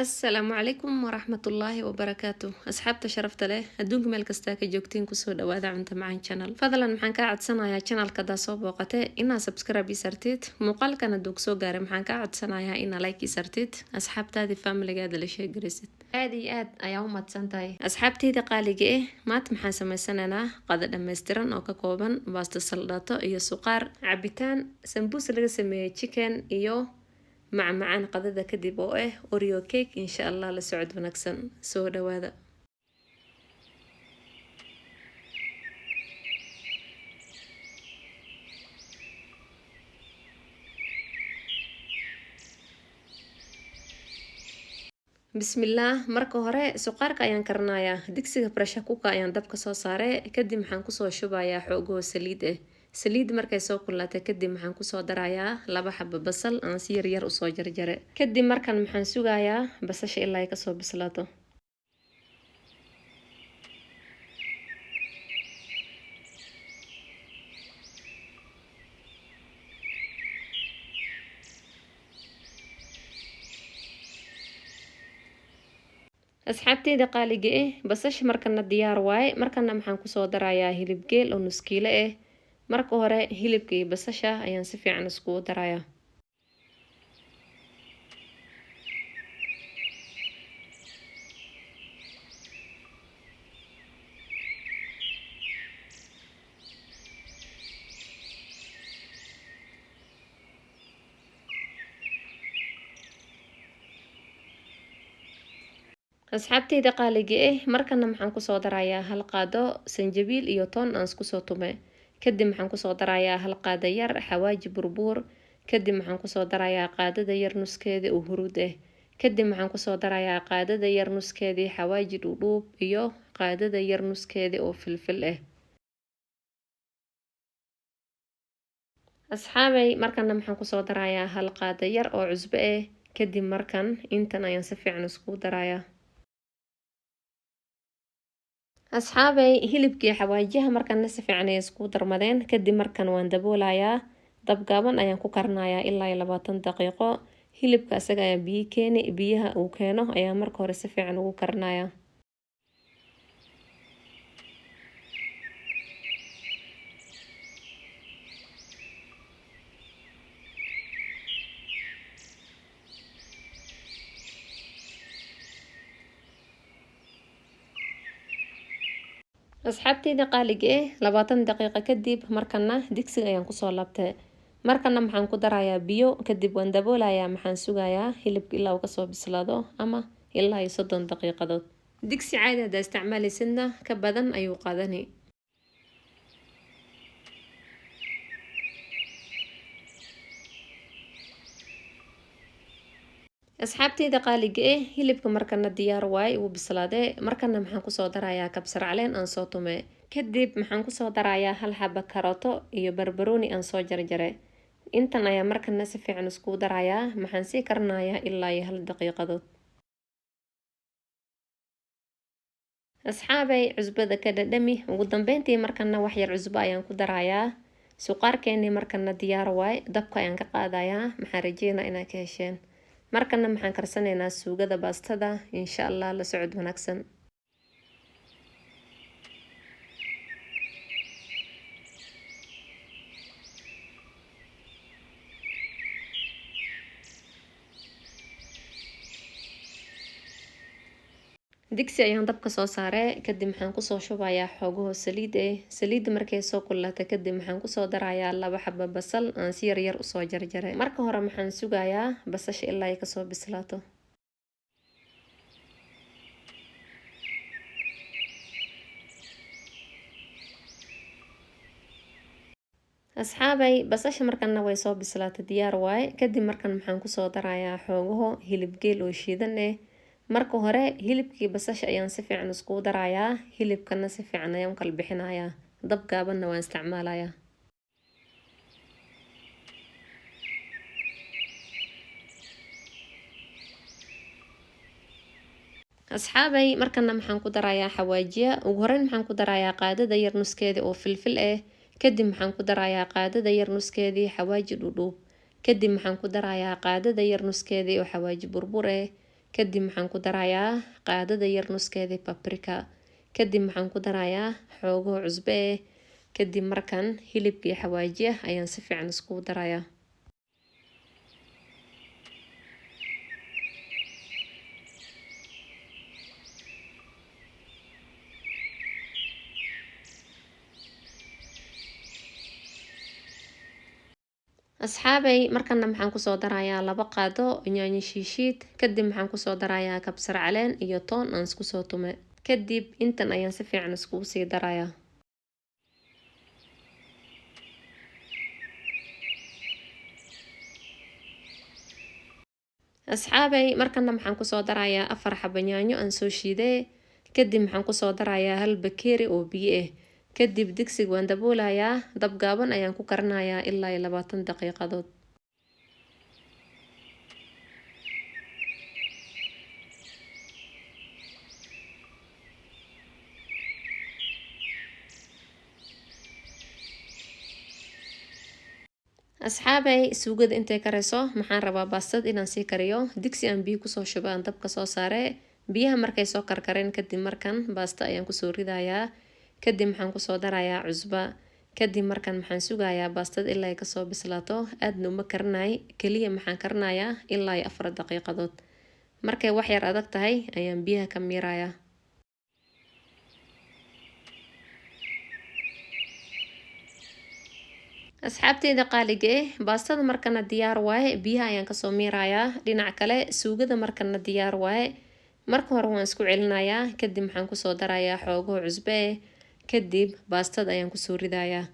Asalaamu calaykum waraxmatullaahi wabarakaatu. Asxaabta sharafta leh, adduunka meel kastaa ka joogtiin, kusoo dhawaada Cunto Macaan Channel. Fadlan maxaan kaa codsanayaa, channelka hadaa soo booqate, inaa subscribe ii sartid. Muuqaalkan hadduu kusoo gaaray, maxaan kaa codsanayaa inaa like ii sartid, asxaabtaadii familigaada la sheegaraysid. Aad iyo aad ayaa u mahadsan tahay. Asxaabteyda qaaliga eh, maanta maxaan sameysanaynaa qado dhammaystiran oo ka kooban baasto saldhato iyo suqaar, cabitaan, sambuus laga sameeyey chicken iyo macmacaan qadada kadib oo ah Oreo cake, insha Allah. La socod wanaagsan, soo dhawaada. Bismillaah. Marka hore suqaarka ayaan karinayaa. Digsiga pressure cooker ayaan dabka soo saaray. Kadib maxaan kusoo shubayaa xoogoo saliid ah. Saliid markay soo kululaatay kadib, maxaan kusoo darayaa laba xabo basal aan si yaryar usoo jarjare. Kadib markan maxaan sugayaa basasha ilaa ay kasoo bislaato. Asxaabteyda qaaliga ah, basasha markana diyaar waaye. Markana maxaan kusoo darayaa hilib geel oo nus kiilo ah. Marka hore hilibka iyo basasha ayaan si fiican iskugu darayaa. Asxaabteyda qaaliga ah, markana maxaan kusoo darayaa hal qaado sanjabiil iyo toon aan isku soo tumay. Kadib maxaan kusoo darayaa hal qaado yar xawaaji burbuur. Kadib maxaan kusoo darayaa qaadada yar nuskeeda oo huruud ah. Kadib maxaan kusoo darayaa qaadada yar nuskeedii xawaaji dhuudhuub iyo qaadada yar nuskeedii oo filfil ah. Asxaabay, markana maxaan kusoo darayaa hal qaado yar oo cusbo ah. Kadib markan intan ayaan si fiican iskugu darayaa. Asxaabay, hilibkii xawaajiyaha markana si fiican ay iskugu darmadeen. Kadib markan waan daboolayaa, dab gaaban ayaan ku karinayaa ilaa iyo 20 daqiiqo. Hilibka isaga ayaa biyo keeni, biyaha uu keeno ayaa marka hore si fiican ugu karinayaa. Asxaabteyda qaaliga ah, 20 daqiiqo kadib markana digsiga ayaan kusoo laabtay. Markana maxaan ku darayaa biyo. Kadib waan daboolayaa, maxaan sugayaa hilibka ilaa uu kasoo bislaado ama ilaa iyo 30 daqiiqadood. Digsi caadi haddaa isticmaalaysidna, ka badan ayuu qaadani. Asxaabteyda qaaliga ah, hilibka markana diyaar waay, wuu bislaadee. Markana maxaan kusoo darayaa kabsar caleen aan soo tume. Kadib maxaan kusoo darayaa hal xaba karooto iyo barbarooni aan soo jarjaray. Intan ayaa markana si fiican iskugu darayaa, maxaan sii karinayaa ilaa iyo hal daqiiqadood. Asxaabay, cusbada ka dhadhami. Ugu dambeyntii markana wax yar cusbo ayaan ku darayaa. Suqaarkeenii markana diyaar waay, dabka ayaan ka qaadayaa. Maxaan rajeynaa inaad ka hesheen. Markana maxaan karsanaynaa suugada baastada, insha Allah. La socod wanaagsan. Digsi ayaan dabka soo saaray. Kadib maxaan kusoo shubayaa xoogaho saliid eh. Saliidda markay soo kululaatay kadib, maxaan kusoo darayaa laba xaba basal aan si yaryar usoo jarjaray. Marka hore maxaan sugayaa basasha ilaa ay kasoo bislaato. Asxaabay, basasha markana way soo bislaatay, diyaar waaye. Kadib markan maxaan kusoo darayaa xoogaho hilib geel oo shiidan eh. Marka hore hilibkii basasha ayaan si fiican iskugu darayaa, hilibkana si fiican ayaan u kala bixinayaa. Dab gaabanna waan isticmaalayaa. Asxaabay, markana maxaan ku darayaa xawaajiya. Ugu horeyn maxaan ku darayaa qaadada yar nuskeeda oo filfil ah. Kadib maxaan ku darayaa qaadada yar nuskeedii xawaaji dhudhuub. Kadib maxaan ku darayaa qaadada yar nuskeedii oo xawaaji burbur ah. Kadib maxaan ku darayaa qaadada yar nuskeedii paprika. Kadib maxaan ku darayaa xoogo cusbo eh. Kadib markan hilibka iyo xawaajiya ayaan si fiican iskugu darayaa. Asxaabay, markana maxaan kusoo darayaa 2 qaado yaanyo shiishiid. Kadib maxaan kusoo darayaa kabsar caleen iyo toon aan isku soo tume. Kadib intan ayaan si fiican iskugu sii darayaa. Asxaabay, markana maxaan kusoo darayaa 4 xabo yaanyo aan soo shiiday. Kadib maxaan kusoo darayaa 1 bakeeri oo biyo ah. Kadib digsiga waan daboolayaa, dab gaaban ayaan ku karinayaa ilaa 20 daqiiqadood. Asxaabay, suugada intay karayso maxaan rabaa baastad inaan sii kariyo. Digsi aan biyo kusoo shubo aan dabka soo saare. Biyaha markay soo karkareen kadib markan baasta ayaan kusoo ridayaa. Kadib maxaan kusoo darayaa cusba. Kadib markan maxaan sugayaa baastad ilaa ay kasoo bislaato. Aadna uma karinay, kaliya maxaan karinayaa ilaa 4 daqiiqadood. Markay wax yar adag tahay ayaan biyaha ka miirayaa. Asxaabteyda qaaliga eh, baastada markana diyaar waaye, biyaha ayaan kasoo miirayaa. Dhinaca kale suugada markana diyaar waaye. Marka hore waan isku celinayaa, kadib maxaan kusoo darayaa xoogo cusbo eh. Kadib baastada ayaan kusoo ridayaa.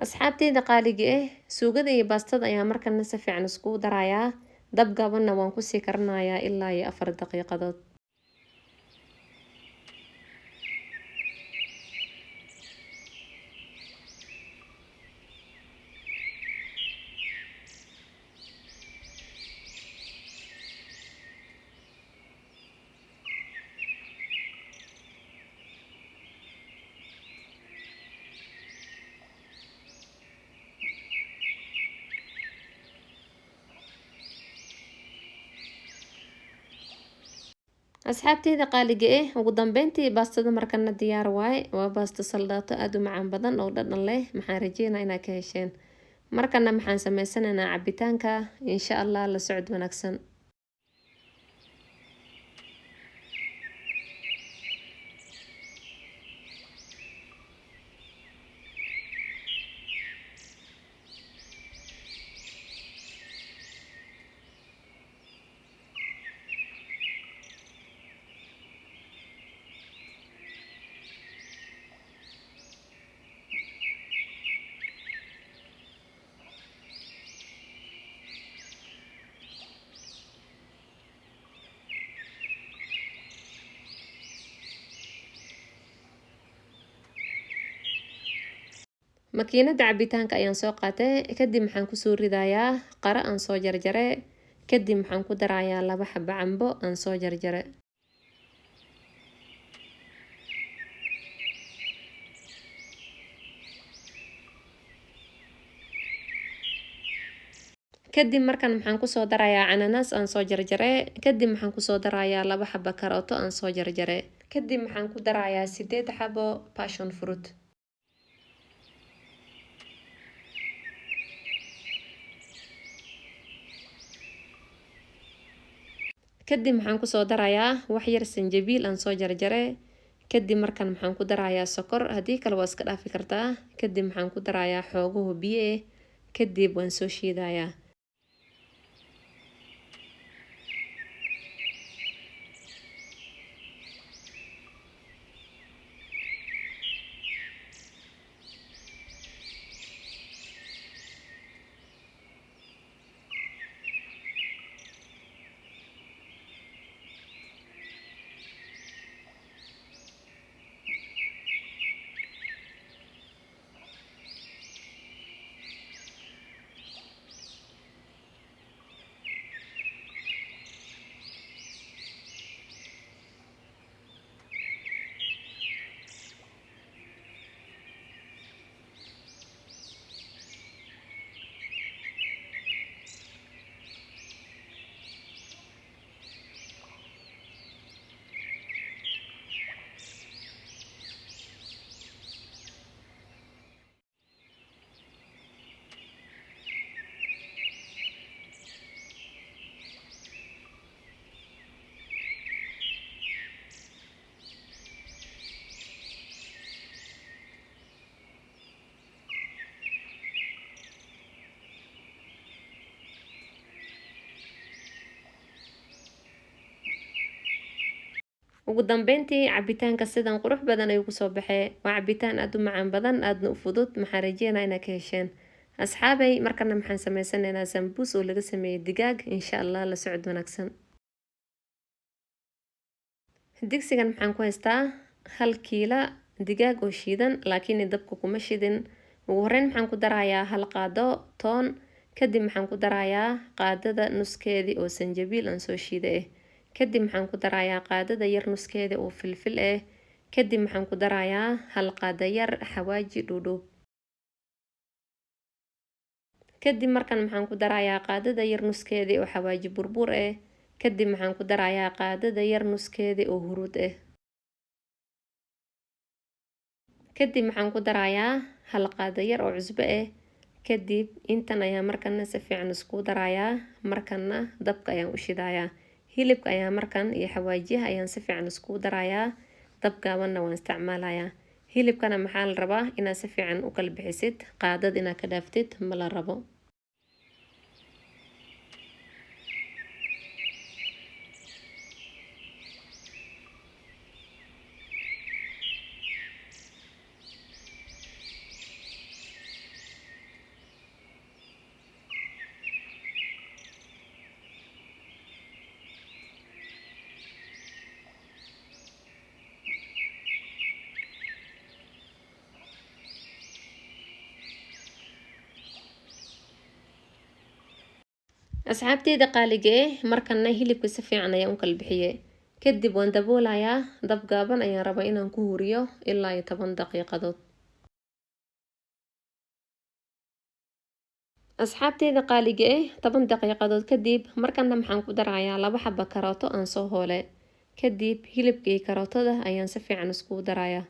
Asxaabteyda qaaliga eh, suugada iyo baastada ayaa markana si fiican iskugu darayaa. Dab gaabanna waan kusii karinayaa ilaa 4 daqiiqadood. Asxaabteyda qaaliga eh, ugu dambeyntii baastada markana diyaar waaye. Waa baasto saldaato aad u macaan badan oo dhadhan leh. Maxaan rajeynayaa inaad ka hesheen. Markana maxaan sameysanaynaa cabitaanka. Insha Allah la socod wanaagsan. Makiinada cabitaanka ayaan soo qaatay. Kadib maxaan kusoo ridayaa qara aan soo jarjare. Kadib maxaan ku darayaa 2 xabo cambo aan soo jarjare. Kadib markan maxaan kusoo darayaa cananaas aan soo jarjare. Kadib maxaan kusoo darayaa 2 xabo karooto aan soo jarjare. Kadib maxaan ku darayaa 8 xabo passion fruit. Kadib maxaan kusoo darayaa wax yar sanjabiil aan soo jarjare. Kadib markan maxaan ku darayaa sokor, haddii kale waa iska dhaafi kartaa. Kadib maxaan ku darayaa xoogaho biyo eh. Kadib waan soo shiidayaa. Ugu dambeyntii cabitaanka sidan qurux badan ayuu kusoo baxee. Waa cabitaan aada u macaan badan, aadna u fudud. Maxaan rajeynaa inaad ka hesheen, asxaabay. Markana maxaan sameysanaynaa sambuus oo laga sameeyey digaag, insha Allah. La socod wanaagsan. Digsigan maxaan ku haystaa 1 kiila digaag oo shiidan, laakiin dabka kuma shidin. Ugu horeyn maxaan ku darayaa 1 qaado toon. Kadib maxaan ku darayaa qaadada nuskeedii oo sanjabiil aan soo shiiday ah. Kadib maxaan ku darayaa qaadada yar nuskeeda oo filfil ah. Kadib maxaan ku darayaa 1 qaado yar xawaaji dhuudhuub. Kadib markan maxaan ku darayaa qaadada yar nuskeedii oo xawaaji burbur ah. Kadib maxaan ku darayaa qaadada yar nuskeedii oo huruud ah. Kadib maxaan ku darayaa 1 qaado yar oo cusbo ah. Kadib intan ayaa markana si fiican isku darayaa. Markana dabka ayaan u shidayaa. Hilibka ayaa markan iyo xawaajiyaha ayaan si fiican isku darayaa. Dab gaabanna waan isticmaalayaa. Hilibkana maxaa la rabaa inaad si fiican u kala bixisid, qaadad inaad ka dhaaftid ma la rabo. Asxaabteyda qaaliga eh, markana hilibka si fiican ayaan u kala bixiyey. Kadib waan daboolayaa. Dab gaaban ayaan rabaa inaan ku huriyo ilaa iyo 10 daqiiqadood. Asxaabteyda qaaliga eh, 10 daqiiqadood kadib markana maxaan ku darayaa 2 xaba karooto aan soo hoolay. Kadib hilibka iyo karootada ayaan si fiican iskugu darayaa.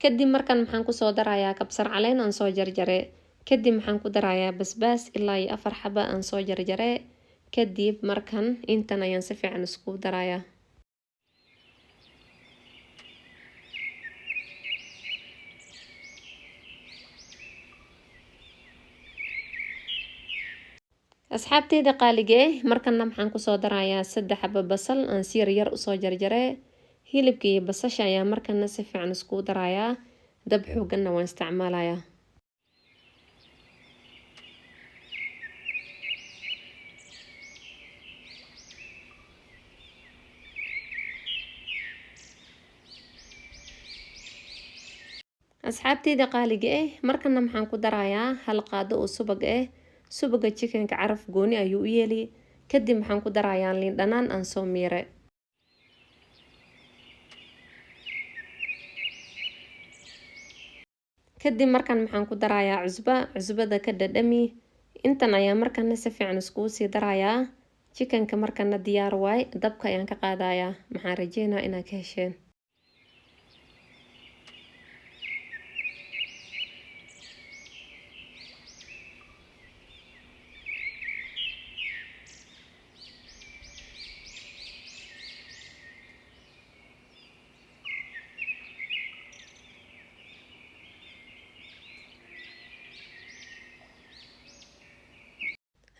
Kadib markan maxaan kusoo darayaa kabsar caleen aan soo jarjare. Kadib maxaan ku darayaa basbaas ilaa iyo 4 xaba aan soo jarjare. Kadib markan intan ayaan si fiican iskugu darayaa. Asxaabteyda qaaliga eh, markana maxaan kusoo darayaa 3 xaba basal aan si yar yar usoo jarjare. Hilibka iyo basasha ayaa markana si fiican iskugu darayaa. Dab xooganna waan isticmaalayaa. Asxaabteyda qaaliga eh, markana maxaan ku darayaa 1 qaado oo subag ah. Subaga chickenka caraf gooni ayuu u yeeli. Kadib maxaan ku darayaa liin dhanaan aan soo miire. Kadib markan maxaan ku darayaa cusba. Cusbada ka dhadhami. Intan ayaa markana si fiican iskugu sii darayaa. Chickenka markana diyaar waay. Dabka ayaan ka qaadayaa. Maxaan rajeynaa inaad ka hesheen.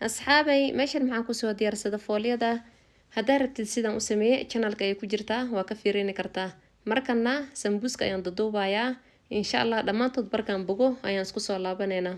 Asxaabay, meeshan maxaan kusoo diyaarsada foolyada. Haddaa rabtid sidaan u sameeye, channelka ayay ku jirtaa, waa ka fiirini kartaa. Markana sambuuska ayaan duduubayaa, insha Allah. Dhammaantood barkaan bogo ayaan isku soo laabaneynaa.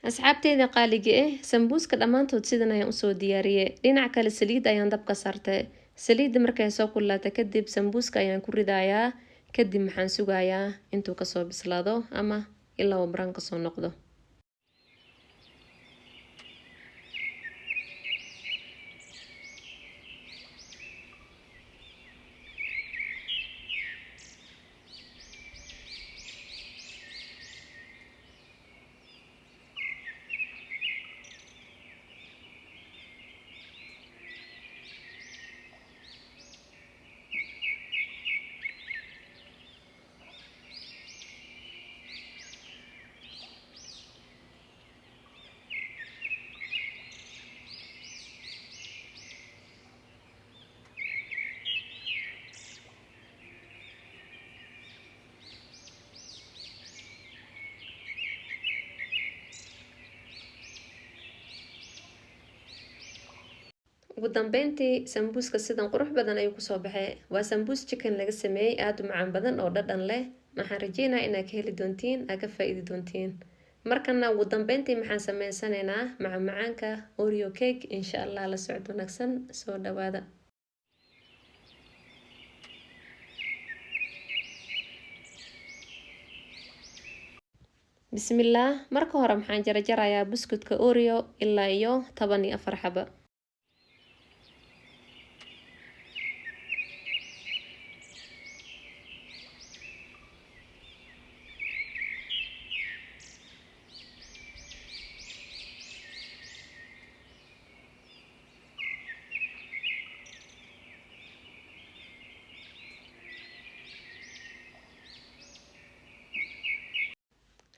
Asxaabteyda qaaliga ah, sambuuska dhammaantood sidan ayaan usoo diyaariyey. Dhinac kale saliid ayaan dabka saartay. Saliidda markay soo kululaato kadib sambuuska ayaan ku ridayaa. Kadib maxaan sugayaa intuu kasoo bislaado ama ilaa uu brown kasoo noqdo. Ugu dambeyntii sambuuska sidan qurux badan ayuu kusoo baxay. Waa sambuus chicken laga sameeyey, aada u macaan badan oo dhadhan leh. Waxaan rajeynayaa inaad ka heli doontiin, aad ka faa-iidi doontiin. Markana ugu dambeyntii maxaan sameysanaynaa macmacaanka Oreo cake, insha Allah. La socod wanaagsan, soo dhawaada. Bismillaah. Marka hore maxaan jarjarayaa buskutka Oreo ilaa iyo 14 xaba.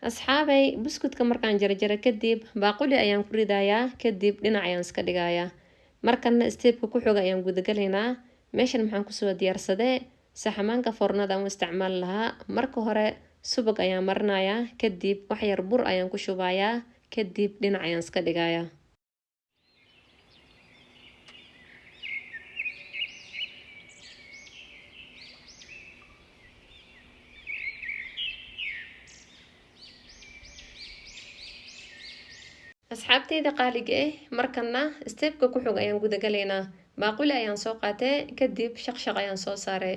Asxaabay, buskutka markaan jarjaro kadib baaquli ayaan ku ridayaa, kadib dhinac ayaan iska dhigayaa. Markana step-ka ku xiga ayaan gudagalaynaa. Meeshan maxaan kusoo diyaarsadee saxamaanka foornada aan u isticmaali lahaa. Marka hore subag ayaan marinayaa, kadib wax yar bur ayaan ku shubayaa, kadib dhinac ayaan iska dhigayaa. Asxaabteyda qaaliga ah, markana step-ka ku xig ayaan gudagalaynaa. Baaquli ayaan soo qaatay, kadib shaqshaq ayaan soo saaray.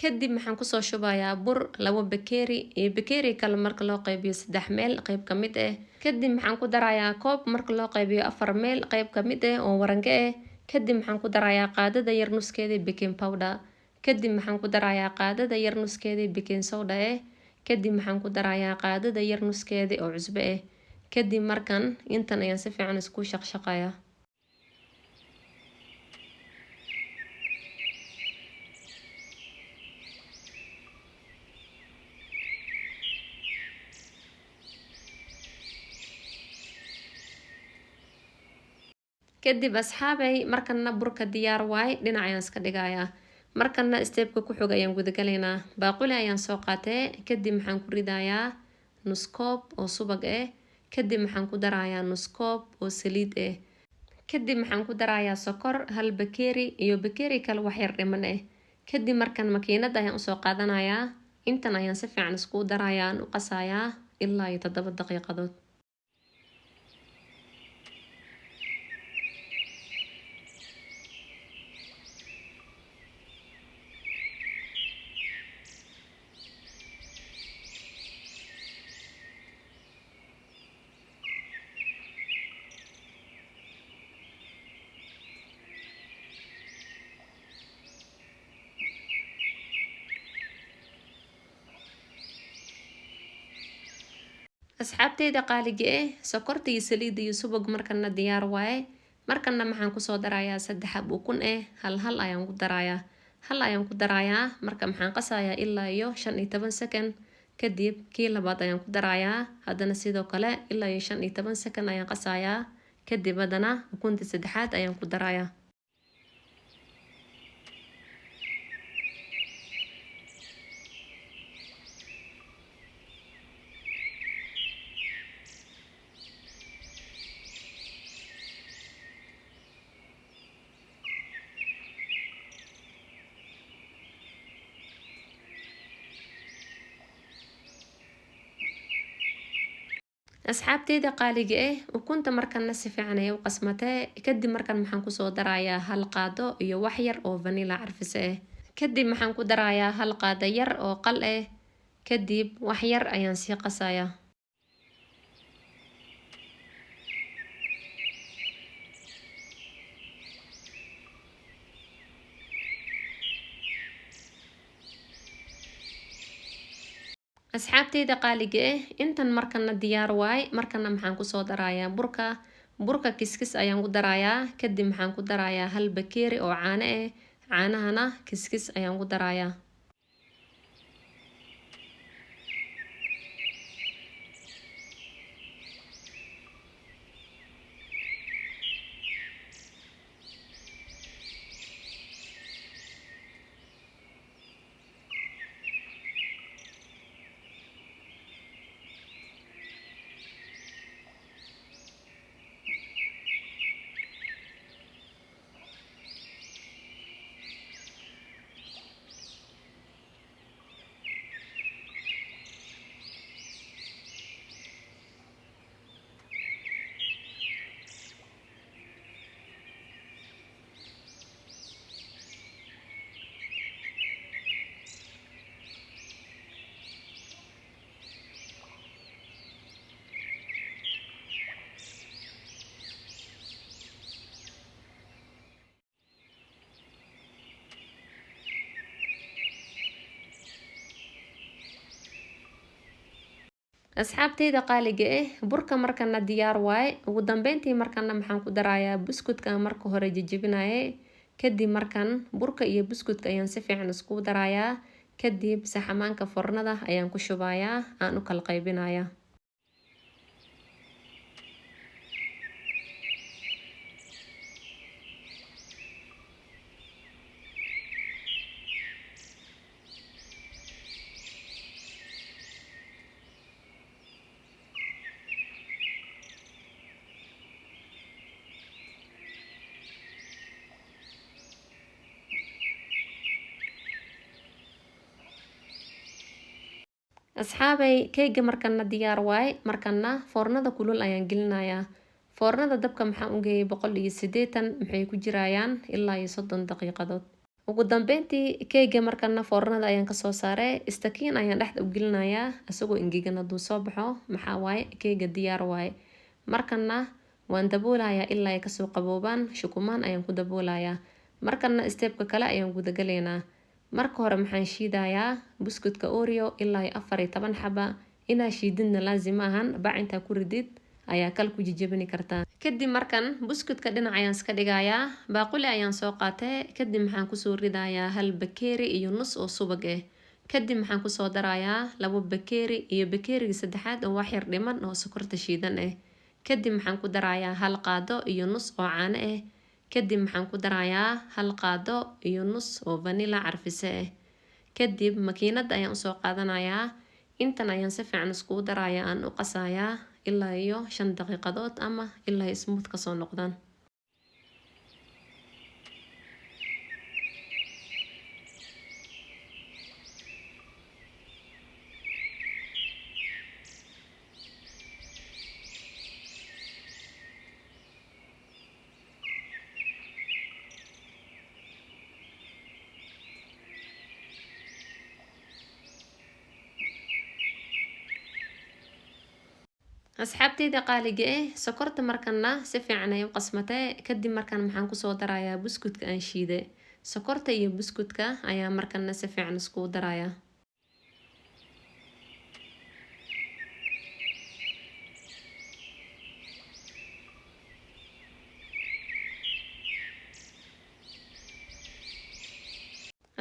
Kadib maxaan kusoo shubayaa bur 2 bakeeri iyo bakeeri kale marka loo qaybiyo 3 meel qayb ka mid ah. Kadib maxaan ku darayaa koob marka loo qaybiyo 4 meel qayb ka mid ah oo warange ah. Kadib maxaan ku darayaa qaadada yar nuskeeda baking powder. Kadib maxaan ku darayaa qaadada yar nuskeeda baking soda ah. Kadib maxaan ku darayaa qaadada yar nuskeeda oo cusbo ah. Kadib markan intan ayaan si fiican isku shaqshaqayaa. Kadib asxaabay, markana burka diyaar waay, dhinac ayaan iska dhigayaa. Markana step-ka ku xig ayaan gudagalaynaa. Baaquli ayaan soo qaatay, kadib maxaan ku ridayaa nus koob oo subag ah. Kadib maxaan ku darayaa nus koob oo saliid ah. Kadib maxaan ku darayaa sokor hal bakeeri iyo bakeeri kale wax yar dhiman ah. Kadib markan makiinada ayaan usoo qaadanayaa, intan ayaan si fiican isku darayaa, aan u qasayaa ilaa iyo 7 daqiiqadood. Asxaabteyda qaaliga ah, sokorta iyo saliidda iyo subag markana diyaar waaye. Markana maxaan kusoo darayaa 3 xab ukun ah, hal hal ayaan ku darayaa, hal ayaan ku darayaa. Marka maxaan qasayaa ilaa iyo 15 second. Kadib kii labaad ayaan ku darayaa, haddana sidoo kale ilaa iyo 15 second ayaan qasayaa. Kadib haddana ukunta saddexaad ayaan ku darayaa. Asxaabteyda qaaliga ah, ukunta markana si fiican ayay u qasmatee. Kadib markan maxaan kusoo darayaa hal qaado iyo wax yar oo vanilla carfise ah. Kadib maxaan ku darayaa hal qaado yar oo qal ah. Kadib wax yar ayaan sii qasayaa. Asxaabteyda qaaliga ah, intan markana diyaar waay. Markana maxaan kusoo darayaa burka. Burka kiskis ayaan ku darayaa. Kadib maxaan ku darayaa hal bakeeri oo caano ah. Caanahana kiskis ayaan ku darayaa. Asxaabteyda qaaliga ah, burka markana diyaar waaye. Ugu dambeyntii markana maxaan ku darayaa buskutka aan marka hore jajabinaye. Kadib markan burka iyo buskutka ayaan si fiican iskugu darayaa. Kadib saxamaanka foornada ayaan ku shubayaa, aan u kala qaybinayaa. Asxaabay, keega markana diyaar waaye. Markana foornada kulul ayaan gelinayaa. Foornada dabka maxaan u geeyay 180. Maxay ku jirayaan ilaa iyo 30 daqiiqadood. Ugu dambeyntii keega markana foornada ayaan kasoo saaray. Istakiin ayaan dhexda u gelinayaa. Isagoo engegan hadduu soo baxo, maxaa waaye, keega diyaar waaye. Markana waan daboolayaa ilaa ay kasoo qaboobaan. Shukumaan ayaan ku daboolayaa. Markana stepka kale ayaan gudagalaynaa. Marka hore maxaan shiidayaa buskutka Oreo ilaa iyo 14 xaba. Inaa shiididna laazim maahan, bac intaa ku ridid ayaa kal ku jijabini kartaa. Kadib markan buskutka dhinac ayaan iska dhigayaa. Baaquli ayaan soo qaatay. Kadib maxaan kusoo ridayaa hal bakeeri iyo nus oo subag ah. Kadib maxaan kusoo darayaa labo bakeeri iyo bakeeriga saddexaad oo wax yar dhiman oo sokorta shiidan ah. Kadib maxaan ku darayaa hal qaado iyo nus oo caano ah. Kadib maxaan ku darayaa hal qaado iyo nus oo vanilla carfise ah. Kadib makiinada ayaan usoo qaadanayaa. Intan ayaan si fiican iskugu darayaa, aan u qasayaa ilaa iyo 5 daqiiqadood ama ilaa smooth kasoo noqdaan. Asxaabteyda qaaliga ah, sokorta markana si fiican ay u qasmatay. Kadib markan maxaan kusoo darayaa buskutka aan shiiday. Sokorta iyo buskutka ayaa markana si fiican iskugu darayaa.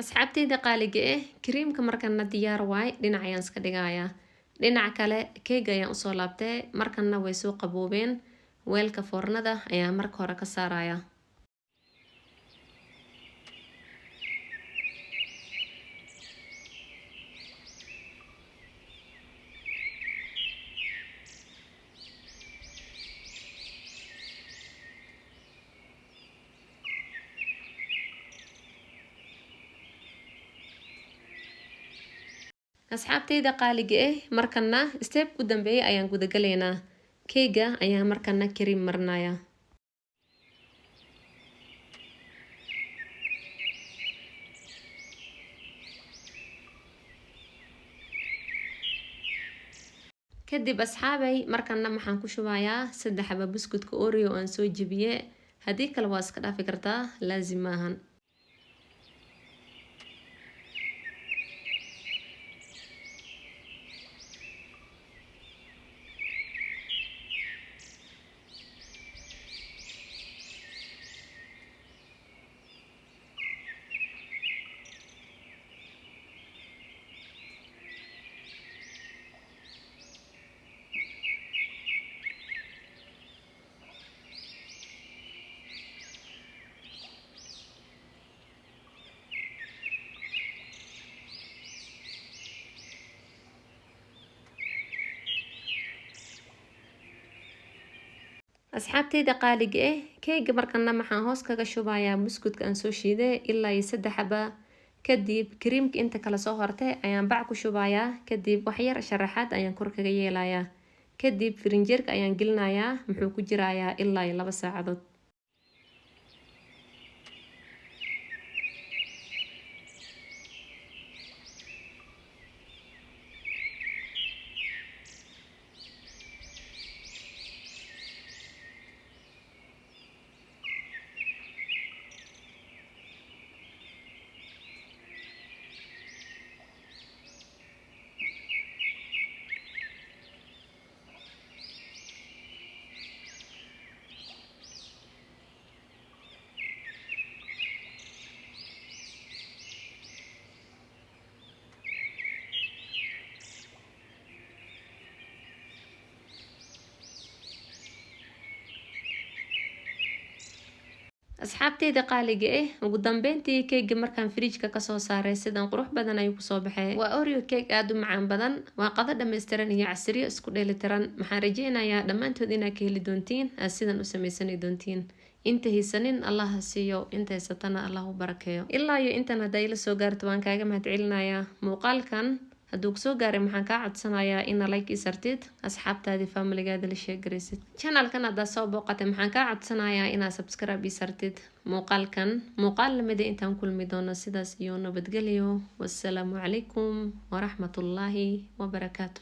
Asxaabteyda qaaliga ah, kariimka markana diyaar waay. Dhinac ayaan iska dhigayaa. Dhinaca kale keega ayaan usoo laabtay. Markana way soo qaboobeen. Weelka foornada ayaa marka hore ka saaraya. Asxaabteyda qaaliga ah, markana step u dambeeyay ayaan gudagalaynaa. Keega ayaa markana kareem marinaya. Kadib asxaabay, markana maxaan ku shubayaa 3 xaba buskudka Oreo aan soo jebiye. Haddii kale waa iska dhaafi kartaa, laazim maahan. Asxaabteyda qaaliga ah, keega markana maxaan hoos kaga shubayaa buskudka aan soo shiiday ilaa iyo 3 xaba. Kadib kareemka inta kala soo hortay ayaan bac ku shubayaa. Kadib wax yar sharaxaad ayaan kor kaga yeelayaa. Kadib firinjeerka ayaan gelinayaa, muxuu ku jirayaa ilaa iyo 2 saacadood. Asxaabteyda qaaliga ah, ugu dambeyntii keega markaan fridge-ka kasoo saaray sidan qurux badan ayuu kusoo baxay. Waa Oreo cake aada u macaan badan, waa qado dhammaystiran iyo casriyo isku dheelitiran. Maxaan rajeynayaa dhammaantood inaad ka heli doontiin, aad sidan u samaysani doontiin. Inta haysanin Allah ha siiyo, inta haysatana Allah u barakeeyo. Ilaa iyo intan haddaa ila soo gaarto waan kaaga mahadcelinayaa. Muuqaalkan hadduu kusoo gaaray maxaan kaa codsanayaa ina like ii sartid, asxaabtaadii familigaada la sheegaraysid. Channelkan haddaa soo booqatay maxaan kaa codsanayaa inaa subscribe ii sartid. Muuqaalkan muuqaal lamida intaan kulmi doono, sidaas iyo nabadgelyo. Wassalaamu calaykum waraxmatullaahi wabarakaatu.